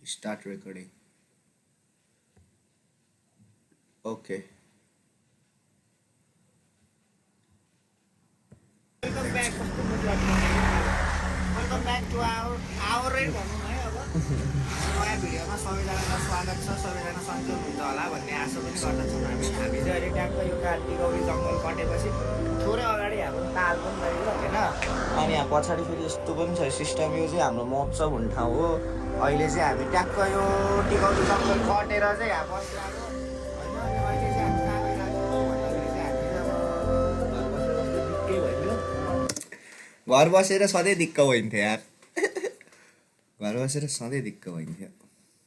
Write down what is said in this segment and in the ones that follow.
Start recording. Okay. Welcome back to our भनौँ है अब नयाँ भिडियोमा सबैजनालाई स्वागत छ। सबैजना सन्चो हुन्छ होला भन्ने आशा पनि गर्दछौँ हामी चाहिँ अहिले ट्याक्क यो कार्तिकौरी जङ्गल कटेपछि थोरै अगाडि हाम्रो ताल पनि रहेको होइन। अनि यहाँ पछाडि फेरि यस्तो पनि छ सिस्टम, यो चाहिँ हाम्रो महोत्सव हुने ठाउँ हो। अहिले चाहिँ हामी ट्याक्क यो टिकौली जङ्गल कटेर चाहिँ यहाँ बसिरहेको होइन। अनि अहिले चाहिँ हामी कहाँ गइरहेको भन्दाखेरि चाहिँ हामी घर बसेर सधैँ दिक्क भइन्थ्यो यार। घर बसेर सधैँ दिक्क भइन्थ्यो।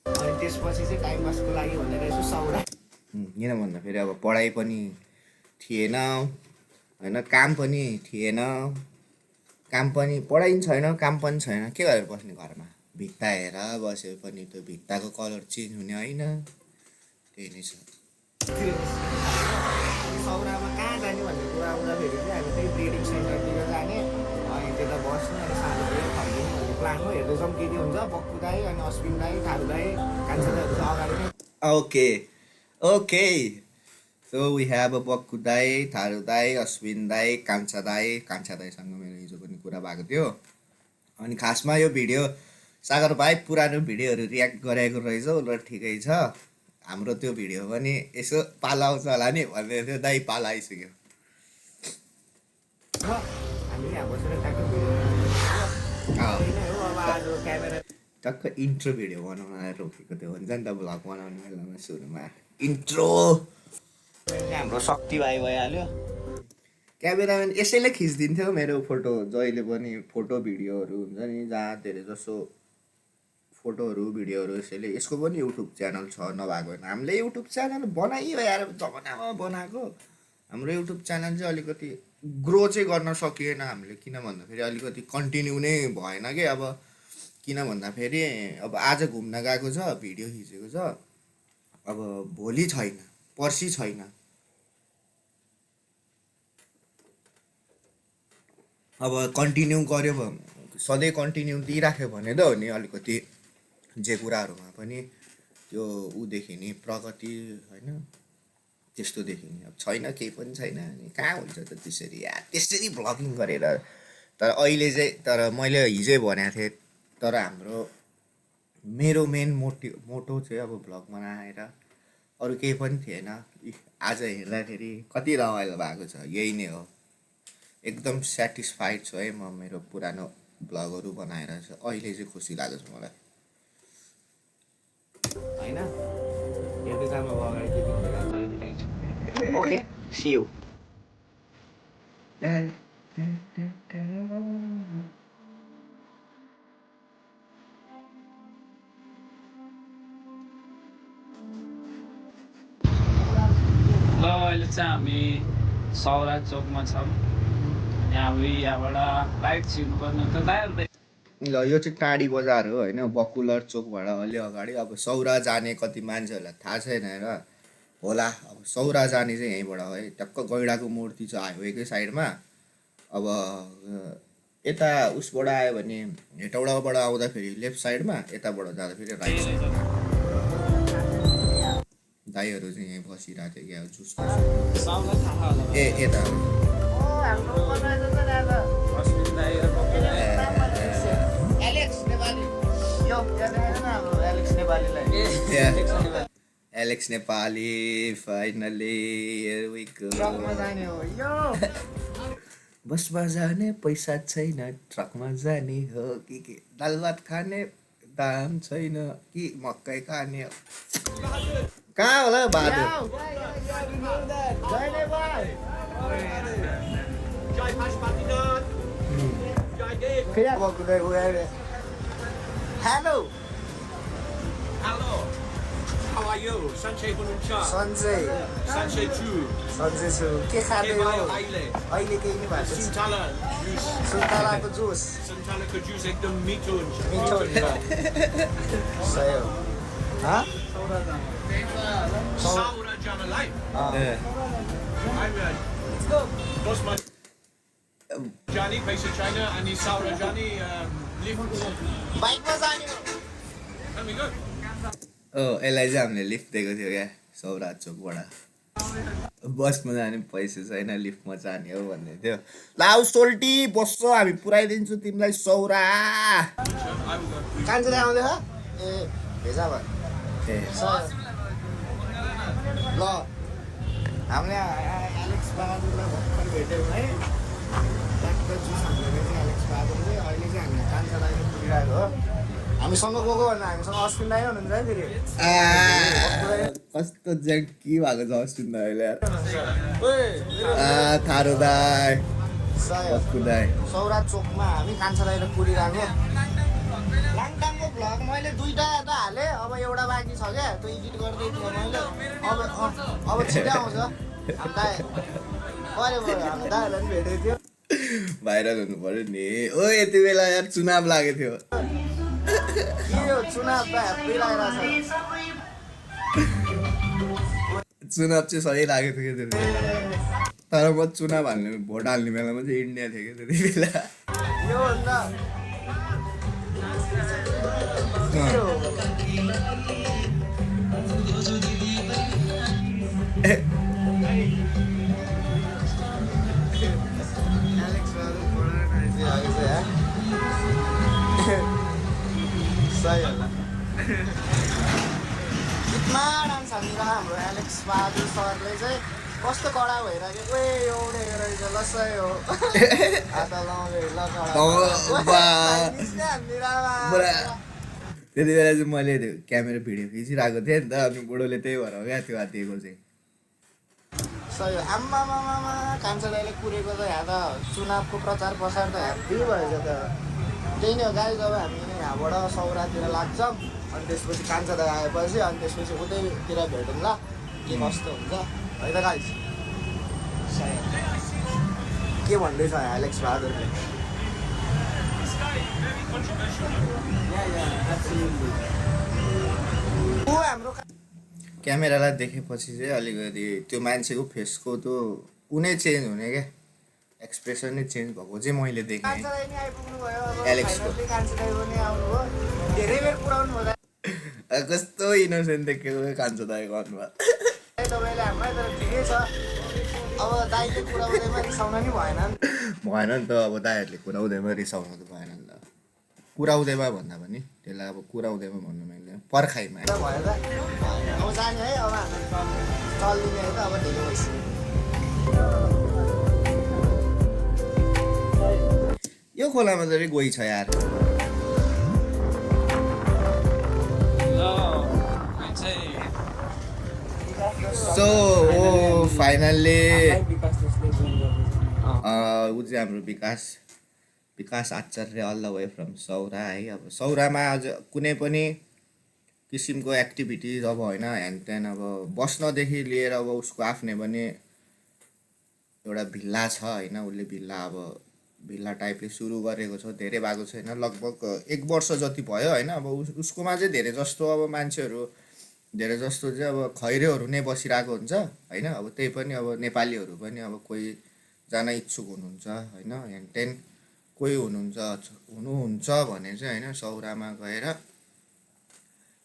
अनि त्यसपछि चाहिँ टाइम पासको लागि भनेर यसो सौरा किन भन्दाखेरि अब पढाइ पनि थिएन होइन, काम पनि थिएन, काम पनि पढाइ पनि छैन, काम पनि छैन, के गरेर बस्ने घरमा भित्ता हेर बस्यो पनि त्यो भित्ताको कलर चेन्ज हुने होइन, त्यही नै छ। सौरामा कहाँ जाने भन्ने कुरा आउँदाखेरि चाहिँ हामी त्यही ट्रेडिङ सेन्टरतिर जाने, अनि त्यता बस्ने, अनि सानो भयो फर्किने भन्ने प्लान हो। हेर्दैछौँ के हुन्छ। बक्कु दाई अनि अश्विन दाई, थारू दाई, कान्छा दाईहरू चाहिँ अगाडि नै Okay. So we have बक्कु दाई, थारू दाई, अश्विन दाई, कान्छा दाईसँग मेरो हिजो पनि कुरा भएको थियो। अनि खासमा यो भिडियो सागर भाइ पुरानो भिडियोहरू रियाक्ट गरेको रहेछौ र ठिकै छ। हाम्रो त्यो भिडियो पनि यसो पाला आउँछ होला नि भन्दै थियो, दाइ पाला आइसक्यो। हामीले यहाँ बसेर ट्याक्क क्यामेरा टक्क इन्ट्रो भिडियो बनाउन रोकेको थियो हुन्छ नि त, भ्लग बनाउने बेलामा सुरुमा इन्ट्रो हाम्रो शक्ति भाइ भइहाल्यो। क्यामेराम्यान यसैले खिचिदिन्थ्यो मेरो फोटो, जहिले पनि फोटो भिडियोहरू हुन्छ नि जहाँ धेरै जसो फोटोहरू भिडियोहरू यसैले। यसको पनि युट्युब च्यानल छ नभएको होइन, हामीले युट्युब च्यानल बनाइयो यार, जमानामा बनाएको। हाम्रो युट्युब च्यानल चाहिँ अलिकति ग्रो चाहिँ गर्न सकिएन हामीले, किन भन्दाखेरि अलिकति कन्टिन्यू नै भएन कि। अब किन भन्दाखेरि अब आज घुम्न गएको छ, भिडियो खिचेको छ, अब भोलि छैन, पर्सि छैन। अब कन्टिन्यू गऱ्यो सधैँ कन्टिन्यू दिइराख्यो भने त हो नि, अलिकति जे कुराहरूमा पनि त्यो ऊ देखिने प्रगति होइन, त्यस्तो देखिने। अब छैन, केही पनि छैन, अनि कहाँ हुन्छ त त्यसरी यार, त्यसरी भ्लगिङ गरेर। तर अहिले चाहिँ, तर मैले हिजै भनेको थिएँ, तर मेरो मेन मोटो चाहिँ अब भ्लग बनाएर अरू केही पनि थिएन। आज हेर्दाखेरि कति रमाइलो भएको छ, यही नै हो। एकदम सेटिस्फाइड छु है म मेरो पुरानो भ्लगहरू बनाएर चाहिँ। अहिले चाहिँ खुसी लाग्छ मलाई होइन। हेर्दै जानु अब अगाडि के देख्दै ओके सी यू। ल अहिले चाहिँ हामी सौरा चोकमा छौँ। अनि हामी यहाँबाट बाइक छिर्नुपर्ने त दाइ। ल यो चाहिँ टाढी बजार हो होइन, बकुलर चोकबाट अलि अगाडि। अब सौरा जाने कति मान्छेहरूलाई थाहा छैन र होला, अब सौरा जाने चाहिँ यहीँबाट हो है। टक्क गैडाको मूर्ति छ हाइवेकै साइडमा। अब यता उसबाट आयो भने हेटौडाबाट आउँदाखेरि लेफ्ट साइडमा, यताबाट जाँदा फेरि राइट साइड। दाईहरू चाहिँ यहीँ बसिरहेको थियो क्या, जुस ए यता Alex Nepali finally here we go. बसमा जाने पैसा छैन, ट्रकमा जाने हो कि के, दाल भात खाने दाम छैन कि मकै खाने। कहाँ होला Bahadur? Hello How are you? Sanjay Bununcha. Sanjay Sanjay Chu. Sanjay छु। के खाँदै हो? Aile. अहिले केही नि भएको छ। Suntala juice. सुन्तलाको juice Suntala ka juice ekdam मिठो हुन्छ। मिठो हुन्छ। सही हो। हाँ? Saura Jana Life. I'm what's my Johnny face of China and he's Saura Johnny live. बाइकमा जाने हो। Let me go. यसलाई चाहिँ हामीले लिफ्ट दिएको थियो क्या सौराज चोकबाट बसमा जाने पैसा छैन लिफ्टमा जाने हो भन्दै थियो लाउ सोल्टी बस्छ हामी पुऱ्याइदिन्छु तिमीलाई सौरा कान्छा आउँदैछ ए भेजा भयो ए ल हामीले एलेक्स बहादुरलाई भर्खर भेट्यौँ है ट्याक्टर जुस हालेको चाहिँ एलेक्स बहादुरले अहिले चाहिँ हामीले कान्छा दाइले पुगिरहेको हो हामीसँग गएको भन्दा हामीसँग अस्मिन दाइ हुनुहुन्छ है फेरि कस्तो ज्याकी भएको छ अस्ति अहिले थारो दाई पक्कु दाई सौराज चोकमा हामी कान्छा दाइले पुगिरहेको लाङटाङको भ्लग मैले 2टा त हालेँ अब एउटा बाँकी छ क्या त्यो एडिट गर्दै थिएँ मैले अब छिटो आउँछ दाइ पऱ्यो हाम्रो दाइहरूलाई पनि भेटेको थियो भाइरल हुनु पर्यो नि ओ यति बेला यार चुनाव लागेको थियो के हो चुनाव त ह्याप्पी लागिरहेछ चुनाव चाहिँ सही लागेको थियो क्या त्यति बेला तर म चुनाव हाल्ने भोट हाल्ने बेलामा चाहिँ इन्डिया थियो क्या त्यति बेला योभन्दा के हो सही होला गीतमा डान्स हाल्ने हाम्रो एलेक्स बहादुर सरले चाहिँ कस्तो कडा भइरहेको ए एउटै रहेछ ल सही हो हात लाउँदै ल कडा त्यति बेला चाहिँ मैले त्यो क्यामेरा भिडियो खिचिरहेको थिएँ नि त अनि बुढोले त्यही भएर क्या त्यो हात दिएको चाहिँ सही हो आम्मामामा कान्छा दाइले कुरेको त यहाँ त चुनावको प्रचार प्रसार त ह्याप्पी भएछ त त्यही नै हो गाई जब हामी यहाँबाट सौरातिर लाग्छौँ अनि त्यसपछि कान्छा दाइ आएपछि अनि त्यसपछि उतैतिर भेटौँ ल के कस्तो हुन्छ है त गाई के भन्दैछ एलेक्स बहादुरले ऊ हाम्रो क्यामेरालाई देखेपछि चाहिँ अलिकति त्यो मान्छेको फेसको त्यो उनै चेन्ज हुने क्या एक्सप्रेसन नै चेन्ज भएको चाहिँ मैले देखेँ कान्छा दाइ नि आइपुग्नु भयो अब एलेक्सको। फाइनल्ली कान्छा दाइ पनि आउनुभयो धेरै बेर पुऱ्याउनु भयो कस्तो इनोसेन्ट देखेको कान्छो दाइको अनुहार तपाईँले हामीलाई तर ठिकै छ अब दाइले पुऱ्याउँदैमा रिसाउन नि भएन नि भएन नि त अब दाइहरूले कुराउँदैमा रिसाउनु त भएन नि त कुराउँदैमा भन्दा पनि त्यसलाई अब कुराउँदैमा भन्नु मैले पर्खाइमा त भयो त अब जाने है अब हामी चल्दिने है त अब ढिलो भइसक्यो यो खोलामा चाहिँ गई छ यार ल यो चाहिँ सो ओ फाइनल्ली ऊ चाहिँ हाम्रो विकास आचार्य अल द वे फ्रम सौरा है अब सौरामा अझ कुनै पनि किसिमको एक्टिभिटिज अब होइन ह्यानत्यान अब बस्नदेखि लिएर अब उसको आफ्नै पनि एउटा भिल्ला छ होइन उसले भिल्ला टाइपले सुरु गरेको छ धेरै भएको छैन लगभग 1 वर्ष जति भयो होइन अब उसकोमा चाहिँ धेरै जस्तो अब मान्छेहरू धेरै जस्तो चाहिँ अब खैरेहरू नै बसिरहेको हुन्छ होइन अब त्यही पनि अब नेपालीहरू पनि अब कोही जान इच्छुक हुनुहुन्छ होइन ह्यानत्यान कोही हुनुहुन्छ भने चाहिँ होइन सौरामा गएर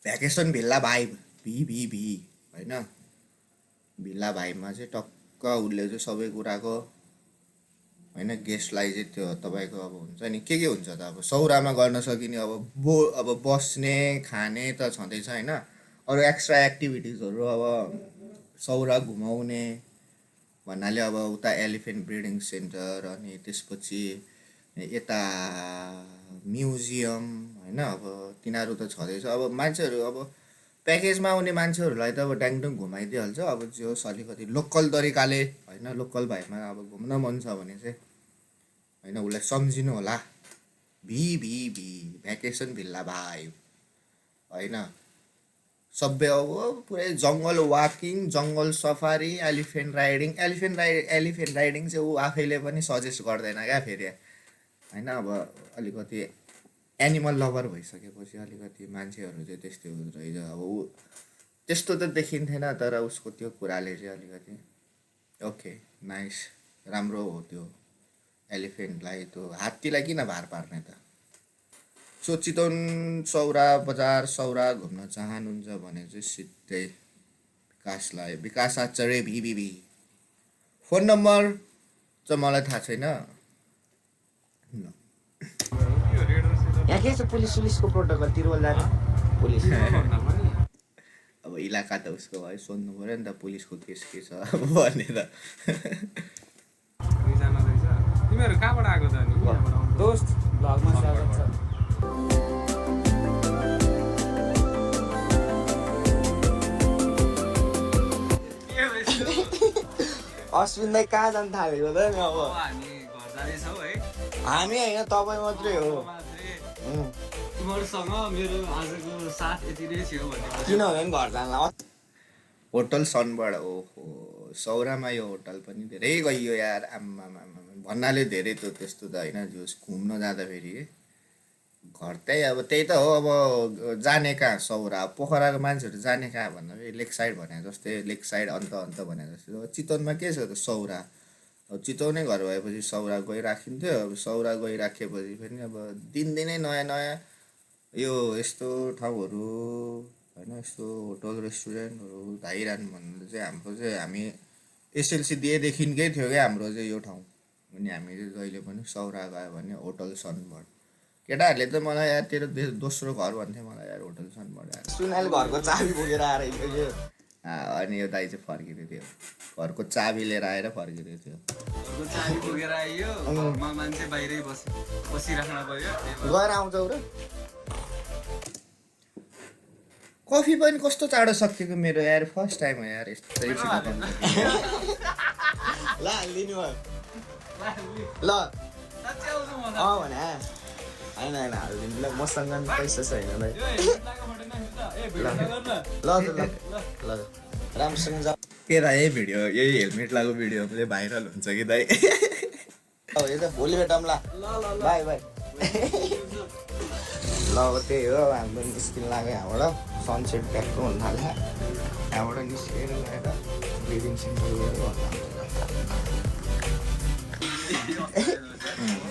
भ्याकेसन भिल्ला भाइब भी होइन भिल्ला भाइबमा चाहिँ टक्क उसले चाहिँ सबै कुराको होइन गेस्टलाई चाहिँ त्यो तपाईँको अब हुन्छ नि के हुन्छ त अब सौरामा गर्न सकिने अब बस्ने खाने त छँदैछ होइन अरू एक्स्ट्रा एक्टिभिटिजहरू अब सौरा घुमाउने भन्नाले अब उता एलिफेन्ट ब्रिडिङ सेन्टर अनि त्यसपछि यता म्युजियम होइन अब तिनीहरू त छँदैछ अब मान्छेहरू अब प्याकेजमा आउने मान्छेहरूलाई त अब ड्याङडुङ घुमाइदिइहाल्छ अब जो अलिकति लोकल तरिकाले होइन लोकल भाइमा अब घुम्न मन छ भने चाहिँ होइन उसलाई सम्झिनु होला भी भ्याकेसन भिल्ला भाइ होइन सबै अब पुरै जङ्गल वाकिङ जङ्गल सफारी एलिफेन्ट राइडिङ चाहिँ ऊ आफैले पनि सजेस्ट गर्दैन क्या फेरि होइन अब अलिकति एनिमल लभर भइसकेपछि अलिकति मान्छेहरू चाहिँ त्यस्तै हुँदो रहेछ अब ऊ त्यस्तो त देखिन्थेन तर उसको त्यो कुराले चाहिँ अलिकति ओके नाइस राम्रो हो त्यो एलिफेन्टलाई त्यो हात्तीलाई किन भार पार्ने त सो चितवन सौरा बजार सौरा घुम्न चाहनुहुन्छ भने चाहिँ सिधै विकास आचार्य भिभिभी फोन नम्बर चाहिँ मलाई थाहा छैन। यहाँ के छ पुलिसको प्रोटोकल तिरुवल जाने पुलिस अब इलाका त उसको भयो सोध्नु पऱ्यो नि त पुलिसको केस के छ भनेर। तिमीहरू कहाँबाट आएको त अनि दोस्त भ्लगमा स्वागत छ। अश्विन दाइ कहाँ जानु थालेको त नि अब हामी घर जाँदैछौँ है। हामी होइन तपाईँ मात्रै हो। तिमीहरूसँग मेरो आजको साथ यति नै थियो भनेपछि किनभने घर जानला होटल सनबाट ओहो सौरामा यो होटल पनि धेरै गइयो यार आम्मा भन्नाले धेरै त त्यस्तो त होइन जो घुम्न जाँदाखेरि घर त्यही अब त्यही त हो। अब जाने कहाँ सौरा पोखराको मान्छेहरू जाने कहाँ भन्दाखेरि लेक साइड भने जस्तै लेक साइड अन्त भने जस्तै चितवनमा के छ त सौरा। अब चितवनै घर भएपछि सौरा गइराखिन्थ्यो। अब सौरा गइराखेपछि पनि अब दिनदिनै नयाँ नयाँ यो यस्तो ठाउँहरू होइन यस्तो होटल रेस्टुरेन्टहरू धाइरहनु भन्नु चाहिँ हाम्रो चाहिँ हामी एसएलसी दिएदेखिकै थियो क्या हाम्रो चाहिँ यो ठाउँ। अनि हामी चाहिँ जहिले पनि सौरा गयो भने होटल सनबाट केटाहरूले त मलाई यार तेरो दोस्रो घर भन्थ्यो मलाई यार होटल सनबाट सुनाले घरको चाबी बोकेर आएर अनि यो दाइ चाहिँ फर्किँदै थियो घरको चाबी लिएर आएर फर्किँदै थियो। चाबी बोकेर आइयो घरमा मान्छे बाहिरै बसिराख्न पर्यो गएर आउँछौ र कफी पनि कस्तो चाँडो सकिएको मेरो यार फर्स्ट टाइम हो यार यस्तै ल हालिदिनु भयो ल भने होइन हालिदिनु ल मसँग पैसा छैन ल ल राम्रोसँग जाऊ के रा यही भिडियो यही हेलमेट लगाएको भिडियोले भाइरल हुन्छ कि दाइ। यो त भोलि भेटौँ ल बाई बाई ल अब त्यही हो हाम्रो निस्किन लाग्यो यहाँबाट सनसेट ट्याक्नु हुन थाल्यो यहाँबाट निस्केर गएर ब्रिडिङ सेन्टर गएर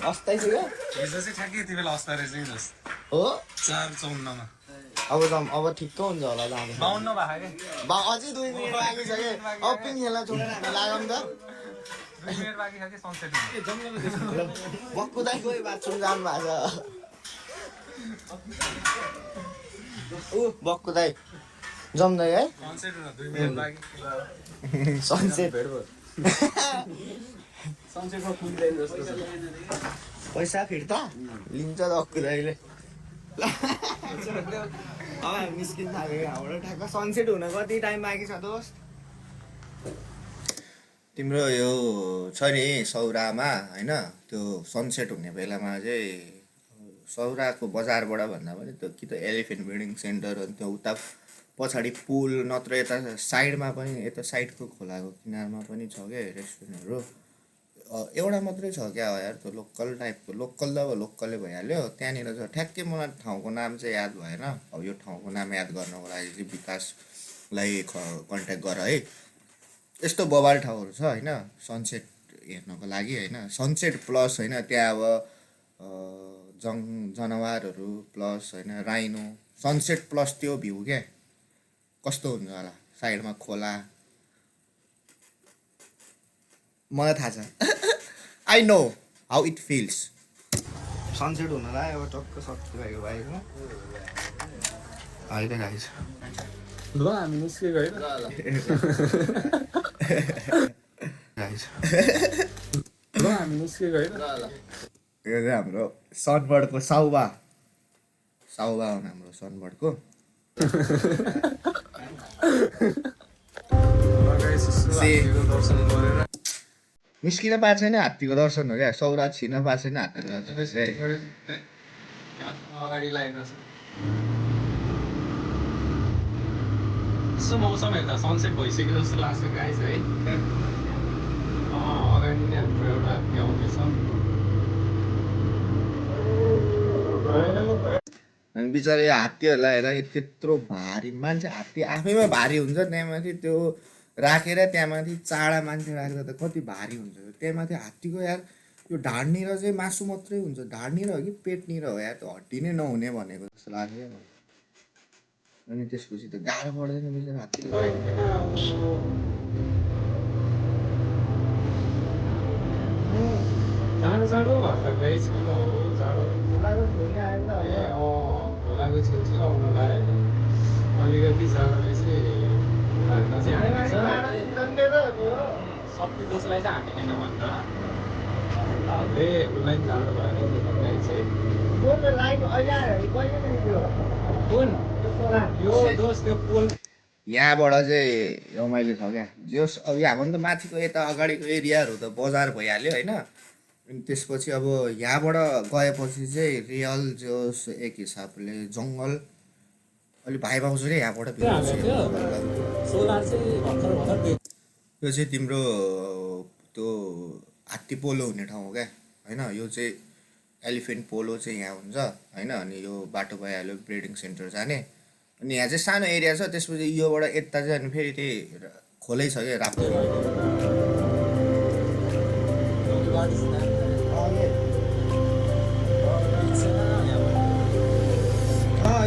अस्ताइ छु क्या हिजो चाहिँ ठ्याक्कै यति बेला अस्ता रहेछ कि जस्तो हो 4:54 अब ठिक्क हुन्छ होला जाँदा 52 भएको क्या अझै 2 मिनट बाँकी छ कि अब पनि खेल्न छोडेर हामी लागौँ त 2 मिनट बाँकी छ कि सनसेट बक्कु दाइ कोही बाथरुम जानु भएको छ ऊ बक्कु दाइ जम्दै है सनसेट 2 मिनट बाँकी सनसेट सनसेटमा पुगिँदैन जस्तो छ पैसा फिर्ता लिन्छ त अक्कु दाइले अब हामी निस्किन थाल्यो यहाँबाट ठ्याक्क सनसेट हुन कति टाइम बाँकी छ दोस्त तिम्रो यो छ नि सौरामा होइन त्यो सनसेट हुने बेलामा चाहिँ सौराको बजारबाट भन्दा पनि त्यो कि त एलिफेन्ट ब्रिडिङ सेन्टर अनि त्यो उता पछाडि पुल नत्र यता साइडमा पनि यता साइडको खोलाको किनारमा पनि छ क्या रेस्टुरेन्टहरू एउटा मात्रै छ क्या यार त्यो लोकल टाइपको लोकल त अब लोकलै भइहाल्यो त्यहाँनिर छ ठ्याक्कै मलाई ठाउँको नाम चाहिँ याद भएन। अब यो ठाउँको नाम याद गर्नको लागि चाहिँ विकासलाई कन्ट्याक्ट गर है। यस्तो बबाल ठाउँहरू छ होइन सनसेट हेर्नको लागि होइन सनसेट प्लस होइन त्यहाँ अब जनावरहरू प्लस होइन राइनो सनसेट प्लस त्यो भ्यू क्या कस्तो हुन्छ होला साइडमा खोला मलाई थाहा छ I know how it feels. Sunset हुन लाग्यो अब टक्क सक्यो भएको बाइकमा अहिले गाइस ल हामी निस्केको है गाइस ल हामी निस्केको है यो चाहिँ हाम्रो सनबर्डको साउबा हो हाम्रो सनबर्डको दर्शन गरेर निस्किन पाएको छैन हात्तीको दर्शन हो क्या सौरा छिर्न पाएको छैन हात्तीको दर्शन अगाडि लागेको छ यसो मौसम हेर्दा सनसेट भइसक्यो जस्तो लाग्छ गाइस है अगाडि नै हाम्रो एउटा भ्याउने छ अनि बिचरा यो हात्तीहरूलाई हेर त्यत्रो भारी मान्छे हात्ती आफैमा भारी हुन्छ त्यहाँमाथि त्यो राखेर त्यहाँमाथि चाडा मान्छे राख्दा त कति भारी हुन्छ त्यहाँमाथि हात्तीको यार यो ढाडनिर चाहिँ मासु मात्रै हुन्छ, ढाडनिर हो कि पेटनिर हो या त हड्डी नै नहुने भनेको जस्तो लाग्यो क्या मलाई। अनि त्यसपछि त गाह्रो पर्दैन बिचरा हात्तीले जाडो भर्खरै छेउमा हो जाडो खोलाको छेउछेउ आउनुलाई अलिकति जाडोले चाहिँ हाल्न चाहिँ हानेछ। सबै जसलाई चाहिँ हानेन भन्दा हाल्दै उसलाई जाडो भयो भने चाहिँ कुन यो दोष त्यो पोल यहाँबाट चाहिँ रमाइलो छ क्या जोस्। अब हाम्रो त माथिको यता अगाडिको एरियाहरू त बजार भइहाल्यो होइन। अनि त्यसपछि अब यहाँबाट गएपछि चाहिँ रियल जोस् एक हिसाबले जङ्गल अलिक भाइ पाउँछ क्या यहाँबाट सोलर चाहिँ भर्खर यो चाहिँ तिम्रो त्यो हात्ती पोलो हुने ठाउँ हो क्या होइन। यो चाहिँ एलिफेन्ट पोलो चाहिँ यहाँ हुन्छ होइन। अनि यो बाटो भइहाल्यो ब्रिडिङ सेन्टर जाने। अनि यहाँ चाहिँ सानो एरिया छ, त्यसपछि योबाट यता चाहिँ अनि फेरि त्यही खोलै छ क्या राप्ती।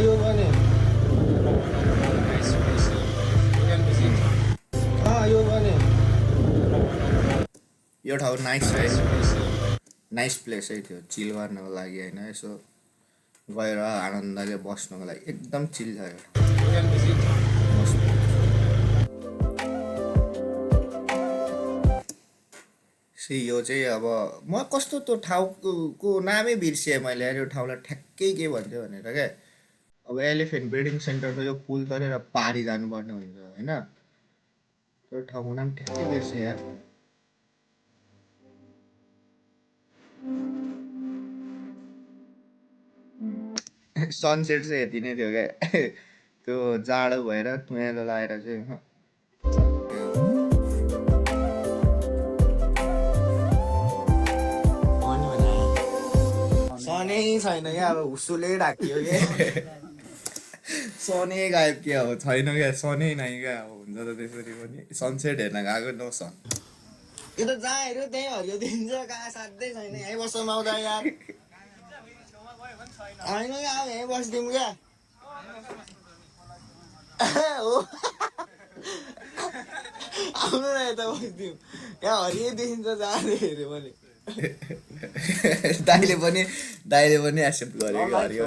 यो भने यो भने यो ठाउँ नाइस है, नाइस प्लेस है त्यो चिल गर्नको लागि होइन। यसो गएर आनन्दले बस्नको लागि एकदम चिल छ यो यो चाहिँ अब म कस्तो त्यो ठाउँको नामै बिर्सेँ मैले यो ठाउँलाई ठ्याक्कै के भन्थ्यो भनेर क्या। अब एलिफेन्ट ब्रिडिङ सेन्टर त यो पुल तरेर पारी जानुपर्ने हुन्छ होइन। त्यो ठाउँको नाम ठ्याक्कै बिर्सेँ यार। सनसेट चाहिँ यति नै थियो क्या त्यो जाडो भएर तुवालो लगाएर चाहिँ सनै छैन क्या अब हुस्सुले ढाकियो क्या सनै गायब के अब छैन क्या, सनै नै क्या अब हुन्छ त त्यसरी पनि। सनसेट हेर्न गएको नो सन यो त जहाँ हेऱ्यो त्यहीँ हरियो देखिन्छ, कहाँ साध्यै छैन। यहीँ बस्छौँ आउँदा यार होइन क्या अब यहीँ बसिदिउँ क्या हो आउनु न यता बसिदिउँ, यहाँ हरियो देखिन्छ जहाँ हेऱ्यो भने। दाइले पनि एक्सेप्ट गर्यो कि हरियो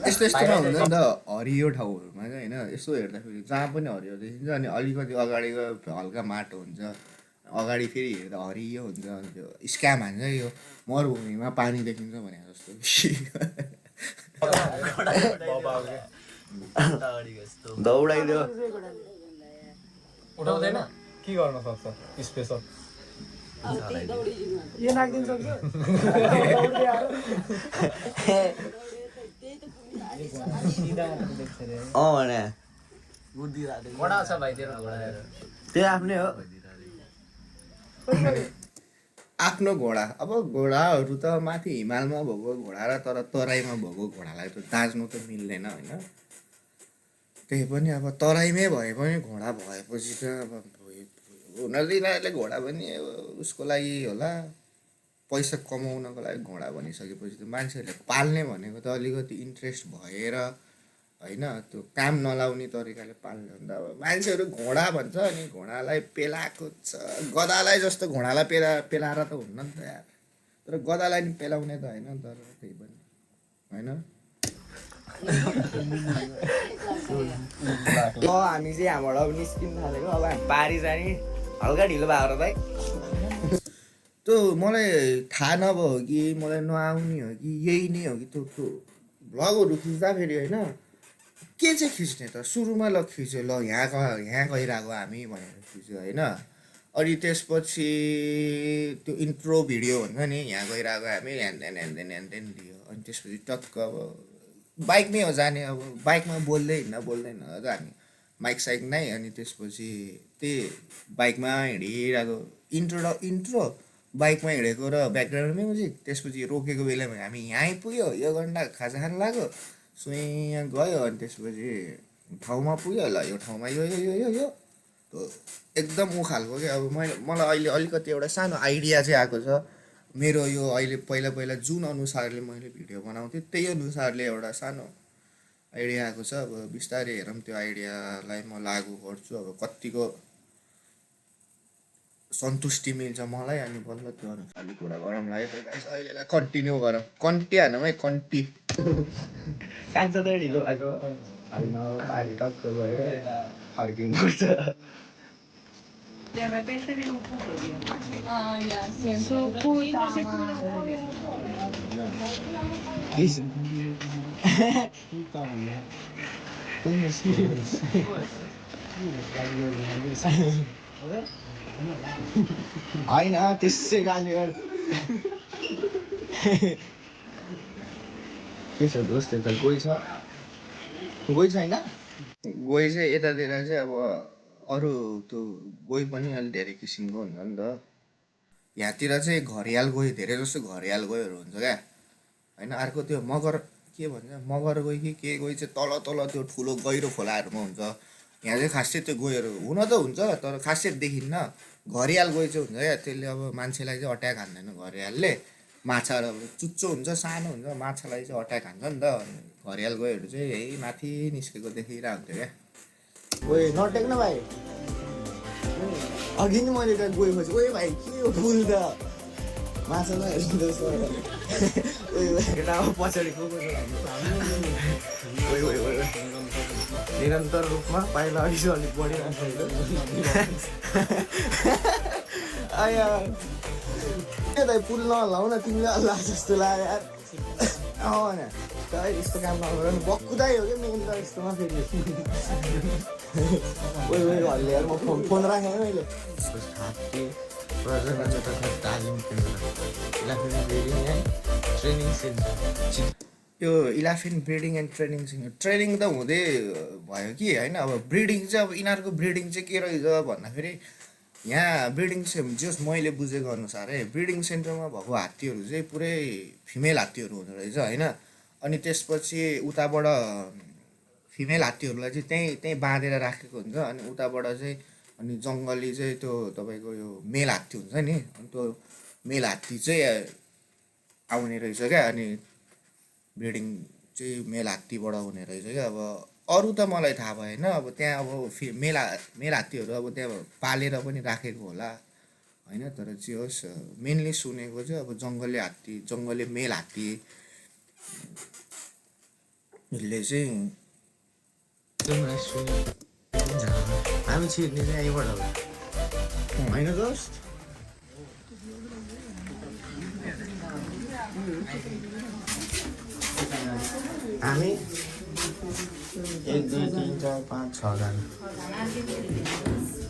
यस्तो यस्तोमा हुन्छ नि त हरियो ठाउँहरूमा चाहिँ होइन। यसो हेर्दाखेरि जहाँ पनि हरियो देखिन्छ अनि अलिकति अगाडि गयो हल्का माटो हुन्छ, अगाडि फेरि हेर्दा हरियो हुन्छ। अनि त्यो स्क्याम हान्छ यो मरुभूमिमा पानी देखिन्छ भने जस्तो दौडाइदियो उठाउँदैन के गर्न सक्छ स्पेसल यो नागिदिन सक्छ भने घोडा छ भाइ तेरो घोडा त्यो आफ्नै हो आफ्नो घोडा। अब घोडाहरू त माथि हिमालमा भएको घोडा र तर तराईमा भएको घोडालाई त दाँच्नु त मिल्दैन होइन। त्यही पनि अब तराईमै भए पनि घोडा भएपछि त अब हुनदिनले घोडा पनि उसको लागि होला, पैसा कमाउनको लागि घोडा भनिसकेपछि त मान्छेहरूले पाल्ने भनेको त अलिकति इन्ट्रेस्ट भएर होइन, त्यो काम नलाउने तरिकाले पाल्ने हो नि त। अब मान्छेहरू घोडा भन्छ अनि घोडालाई पेलाएको छ, गधालाई जस्तो घोडालाई पेलाएर त हुन्न नि त यार। तर गधालाई नि पेलाउने त होइन, तर त्यही पनि होइन। हामी चाहिँ यहाँबाट अब निस्किनु थालेको, अब हामी पारी जाने हल्का ढिलो भयो र भाइ। त्यो मलाई थाहा नभयो कि मलाई नआउने हो कि यही नै हो कि त्यो भ्लगहरू खिच्दाखेरि होइन के चाहिँ खिच्ने त सुरुमा ल खिच्यो ल यहाँ गइरहेको हामी भनेर खिच्यो होइन। अनि त्यसपछि त्यो इन्ट्रो भिडियो भन्छ नि यहाँ गइरहेको हामी ह्यान्देन दियो। अनि त्यसपछि टक्क अब बाइकमै हो जाने, अब बाइकमा बोल्दै बोल्दैन जाने माइक साइक नै। अनि त्यसपछि त्यही बाइकमा हिँडिरहेको इन्ट्रो बाइकमा हिँडेको र ब्याकग्राउन्डमै म्युजिक। त्यसपछि रोकेको बेलामा हामी यहाँ आइपुग्यो, यो घन्टा खाजा खान लाग्यो, सुइँ गयो। अनि त्यसपछि ठाउँमा पुग्यो, ल यो ठाउँमा यो एकदम उखालको क्या। अब मलाई अहिले अलिकति एउटा सानो आइडिया चाहिँ आएको छ मेरो यो अहिले पहिला पहिला जुन अनुसारले मैले भिडियो बनाउँथेँ त्यही अनुसारले एउटा सानो आइडिया आएको छ। अब बिस्तारै हेरौँ त्यो आइडियालाई म लागु गर्छु, अब कतिको सन्तुष्टि मिल्छ मलाई, अनि बल्ल त्यो अनुसारले कुरा गरौँ लाग्यो। त गाइस अहिलेलाई कन्टिन्यू गरौँ, कन्टी हानौँ है, कन्टी। कान्छ त ढिलो भएको होइन, पारी टक्क भयो फर्किनुपर्छ। होइन त्यसै गाली गर के छ दोस्त, यता गइ छ होइन? गोही चाहिँ यतातिर चाहिँ अब अरू त्यो गोही पनि अलिक धेरै किसिमको हुन्छ नि त। यहाँतिर चाहिँ घरियाल गोही, धेरै जस्तो घरियाल गोहीहरू हुन्छ क्या होइन। अर्को त्यो मगर के भन्छ, मगर गोही कि के गोही चाहिँ तल तल त्यो ठुलो गहिरो खोलाहरूमा हुन्छ। यहाँ चाहिँ खासै त्यो गोहीहरू हुन त हुन्छ तर खासै देखिन्न। घरियाल गोही चाहिँ हुन्छ क्या, त्यसले अब मान्छेलाई चाहिँ अट्याक हान्दैन। घरियालले माछा अब चुच्चो हुन्छ, सानो हुन्छ, माछालाई चाहिँ अट्याक हान्छ नि त। घरियाल गोहीहरू चाहिँ यही माथि निस्केको देखिरहेको हुन्थ्यो क्या। ओए नटेक्न भाइ, अघि नि मैले त्यहाँ गयो पछि ओए भाइ के हो फुल त माछा नहेर्नु जस्तो। ओए केटा अब पछाडि को निरन्तर रूपमा पाइला अघि चाहिँ अलिक बढिरहेको आया के त पुल नहलाउ न, तिमीले हल्ला जस्तो लाग्यो यार। यस्तो काम नगर नि, बक्कुदाइ हो क्या मेन त यस्तोमा फेरि। ओइ हल्ले यार, म फोन राखेँ है मैले। तालिम केन्द्र ट्रेनिङ सेन्टर, यो elephant breeding and training centre. Training त हुँदै भयो कि होइन। अब ब्रिडिङ चाहिँ अब यिनीहरूको ब्रिडिङ चाहिँ के रहेछ भन्दाखेरि यहाँ ब्रिडिङ चाहिँ जस मैले बुझेको अनुसारै ब्रिडिङ सेन्टरमा भएको हात्तीहरू चाहिँ पुरै फिमेल हात्तीहरू हुँदो रहेछ होइन। अनि त्यसपछि उताबाट फिमेल हात्तीहरूलाई चाहिँ त्यहीँ बाँधेर राखेको हुन्छ। अनि उताबाट चाहिँ अनि जङ्गली चाहिँ त्यो तपाईँको यो मेल हात्ती हुन्छ नि, अनि त्यो मेल हात्ती चाहिँ आउने रहेछ क्या। अनि ब्रिडिङ चाहिँ मेल हात्तीबाट हुने रहेछ क्या। अब अरू त मलाई थाहा भएन, अब त्यहाँ अब मेल हात्तीहरू अब त्यहाँ पालेर पनि राखेको होला होइन। तर जे होस् मेनली सुनेको चाहिँ अब जङ्गली हात्ती, जङ्गली मेल हात्तीले चाहिँ हामी छिर्ने चाहिँ यहीँबाट हो होइन दोस्त? हामी 1 2 3 4 5 6 जना।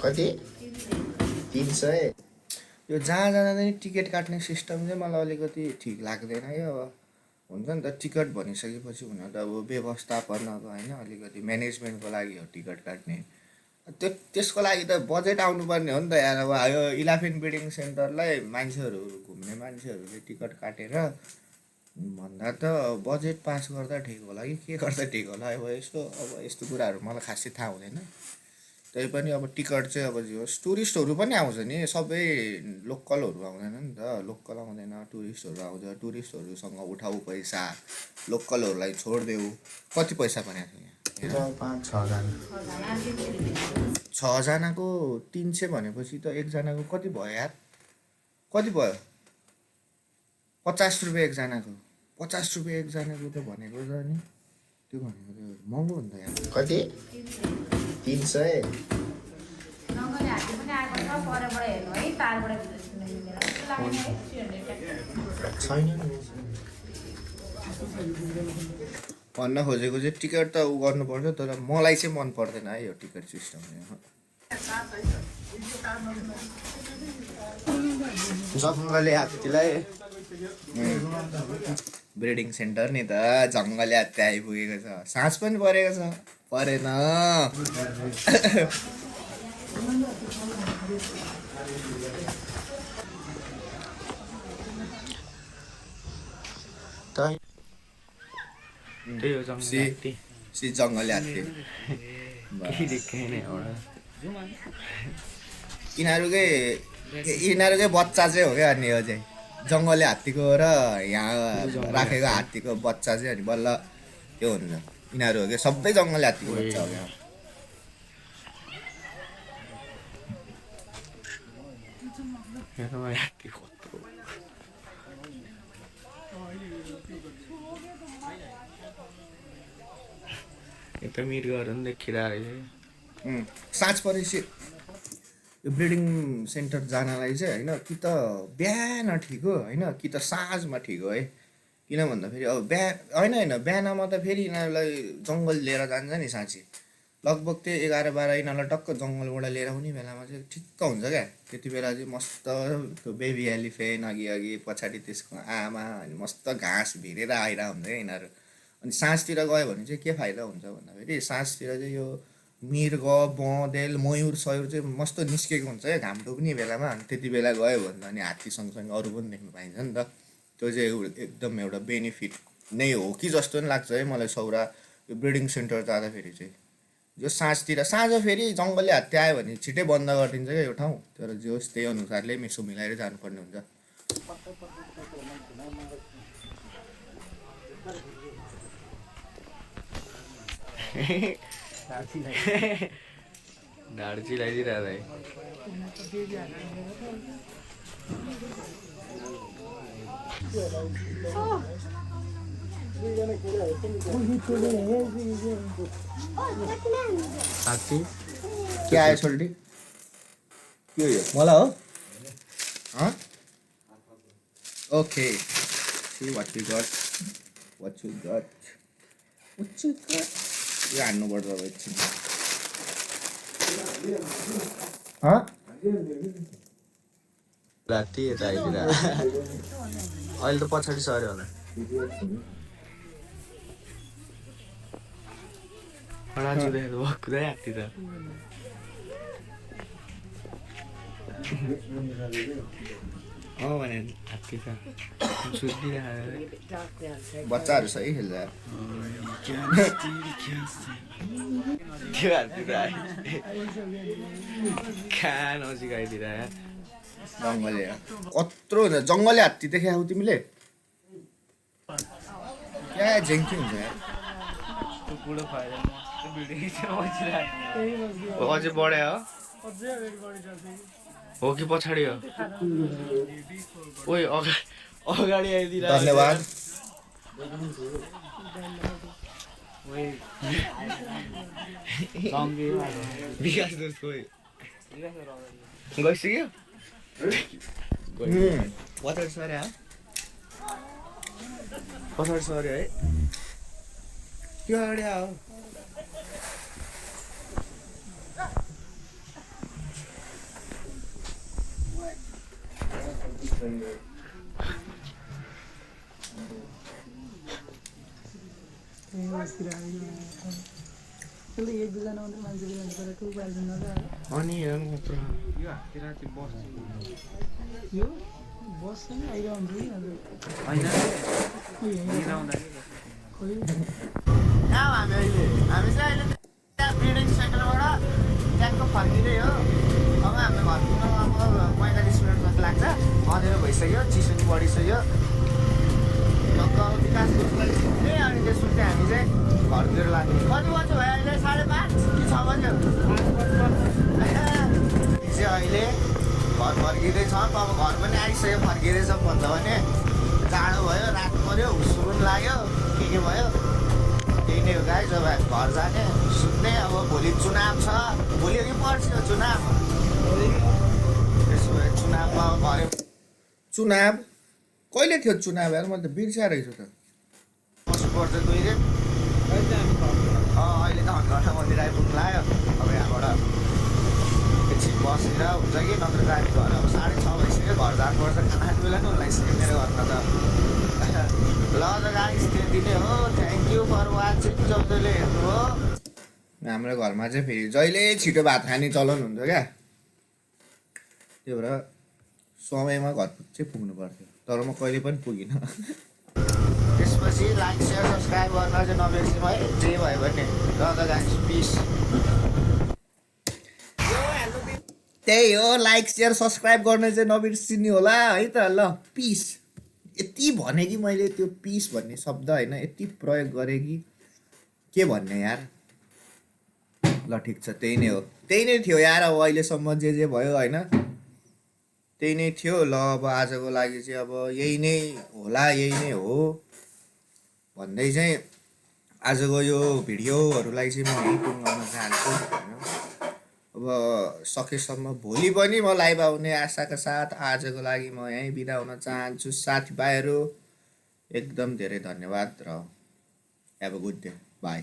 कति? 300। यो जहाँ जाँदा पनि टिकट काट्ने सिस्टम चाहिँ मलाई अलिकति ठिक लाग्दैन क्या। अब हुन्छ नि त टिकट भनिसकेपछि हुन त अब व्यवस्थापन अब होइन अलिकति म्यानेजमेन्टको लागि हो टिकट काट्ने। त्यसको लागि त बजेट आउनुपर्ने हो नि त यार। अब यो इलाफेन्ट ब्रिडिङ सेन्टरलाई मान्छेहरू घुम्ने मान्छेहरूले टिकट काटेर भन्दा त बजेट पास गर्दा ठिक होला कि के गर्दा ठिक होला। अब यस्तो कुराहरू मलाई खासै थाहा हुँदैन। त्यही पनि अब टिकट चाहिँ अब जे होस्, टुरिस्टहरू पनि आउँछ नि, सबै लोकलहरू आउँदैन नि त। लोकल आउँदैन, टुरिस्टहरू आउँछ। टुरिस्टहरूसँग उठाऊ पैसा, लोकलहरूलाई छोडिदेऊ। कति पैसा भनेको थियो यहाँ? 5 6 जना। 6 जनाको 300 भनेपछि त एकजनाको कति भयो यार? कति भयो? 50 रुपियाँ एकजनाको। 50 रुपियाँ एकजनाको त भनेको त नि, त्यो भनेको त महँगो हुन्छ यार। कति? 300। भन्न खोजेको चाहिँ टिकट त उ गर्नुपर्छ, तर मलाई चाहिँ मन पर्दैन है यो टिकट सिस्टम। जङ्गली हात्तीलाई ब्रिडिङ सेन्टर नि त जङ्गली हात्ती आइपुगेको छ। साँझ पनि परेको छ, परेन त्यही हो जङ्गली हात्ती। जङ्गली हात्ती। केही देखेन एउटा यिनीहरूकै बच्चा चाहिँ हो क्या अनि यो चाहिँ जङ्गली हात्तीको र यहाँ राखेको हात्तीको बच्चा चाहिँ अनि बल्ल त्यो हुन्छ यिनीहरू हो क्या सबै जङ्गली हात्तीको बच्चा हो क्या एकदम मिर्गहरू पनि देखिरहेको रहेछ साँझ परेपछि यो ब्रिडिङ सेन्टर जानलाई चाहिँ होइन कि त बिहान ठिक हो होइन कि त साँझमा ठिक हो है किन भन्दाखेरि अब होइन बिहानमा त फेरि यिनीहरूलाई जङ्गल लिएर जान्छ नि साँच्ची लगभग त्यो 11-12 यिनीहरूलाई टक्क जङ्गलबाट लिएर आउने बेलामा चाहिँ ठिक्क हुन्छ क्या त्यति बेला चाहिँ मस्त त्यो बेबी एलिफेन्ट अघि पछाडि त्यसको आमा अनि मस्त घाँस भिरेर आइरहेको हुन्छ क्या यिनीहरू अनि साँझतिर गयो भने चाहिँ के फाइदा हुन्छ भन्दाखेरि साँझतिर चाहिँ यो मृग बँदेल मयुर सयुर चाहिँ मस्त निस्केको हुन्छ क्या घाम डुब्ने बेलामा अनि त्यति बेला गयो भने अनि हात्ती सँगसँगै अरू पनि देख्नु पाइन्छ नि त त्यो चाहिँ एकदम एउटा बेनिफिट नै हो कि जस्तो पनि लाग्छ है मलाई सौरा यो ब्रिडिङ सेन्टर जाँदाखेरि चाहिँ जो साँझ फेरि जङ्गली हात्ती आयो भने छिटै बन्द गरिदिन्छ क्या यो ठाउँ तर जे होस् त्यही अनुसारले मिसो मिलाएर जानुपर्ने हुन्छ ढाड चिलाइदिरहेको है हात्ती के आयो सोल्टी के हो यो मलाई हो okay see what you got यो हान्नुपर्छ अब एकछिन राति यता आइदिएर अहिले त पछाडि सर्यो होला कुदै हात्ती त भने हात्ती त सुत्दिरहेको बच्चाहरू सही खेल्छ त्यो हात्ती त खान सिकाइदिएर जङ्गली कत्रो हुन्छ जङ्गली हात्ती देखाएको हौ तिमीले क्या झेङ्की हुन्छ यार बुढो अझै बढ्यो हो कि पछाडि हो ओइ अगाडि आइदिएर धन्यवाद विकास दोस्त गइसक्यो पछाडि सर्यो है त्यो अगाडि आऊ अनि हेर्नु कत्रो हामी चाहिँ अहिले ब्रिडिङ सेन्टरबाट ट्याक्क फर्किँदै हो अब हाम्रो घर पुग्न अब 45 मिनट जस्तो लाग्छ अँधेरो भइसक्यो चिसो पनि बढिसक्यो विकास दोस्तलाई छुट्ने अनि त्यसपछि हामी चाहिँ घरतिर लाग्ने कति बज्यो भयो अहिले 5:30 कि 6 बज्यो चाहिँ अहिले घर फर्किँदैछ अब घर पनि आइसक्यो फर्किँदैछ भन्छ भने जाडो भयो रात पऱ्यो हुस्सुन लाग्यो के भयो त्यही नै हो गाइस अब घर जाने सुत्ने अब भोलि चुनाव छ भोलि कि पर्सि हो चुनाव त्यसो भए चुनावमा गऱ्यो चुनाव कहिले थियो चुनाव यार मैले त बिर्सिरहेको छु त बस्नुपर्छ 2 दिन अहिले त हनुमान मन्दिर आइपुग्नु लाग्यो अब यहाँबाट एकछिन बसेर हुन्छ कि नत्र जाने घर अब 6:30 भइसक्यो घर जानुपर्छ खाना खाने बेला नि लगाइसक्यो मेरो घरमा त ल त गाइस त्यति नै हो थ्याङ्क यू फर वाचिङ जसले हेर्नु हो हाम्रो घरमा चाहिँ फेरि जहिले छिटो भात खाने चलन हुन्छ क्या त्यही भएर समयमा घर चाहिँ पुग्नु पर्थ्यो तर म कहिले पनि पुगिनँ त्यसपछि लाइक सेयर सब्सक्राइब गर्न चाहिँ नबिर्सिनु है जे भयो भने ल त गाइस पिस त्यही हो, लाइक सेयर सब्सक्राइब गर्न चाहिँ नबिर्सिनु होला है त। ल पिस यति भने कि मैले त्यो पिस भन्ने शब्द होइन यति प्रयोग गरेँ कि के भन्ने यार। ल ठिक छ, त्यही नै हो, त्यही नै थियो यार। अब अहिलेसम्म जे भयो होइन त्यही नै थियो। ल अब आजको लागि चाहिँ अब यही नै होला, यही नै हो भन्दै चाहिँ आजको यो भिडियोहरूलाई चाहिँ म यहीँ टुङ्गाउन चाहन्छु होइन। अब सकेसम्म भोलि पनि म लाइभ आउने आशाका साथ आजको लागि म यहीँ बिदा हुन चाहन्छु। साथीभाइहरू एकदम धेरै धन्यवाद र have a good day, by.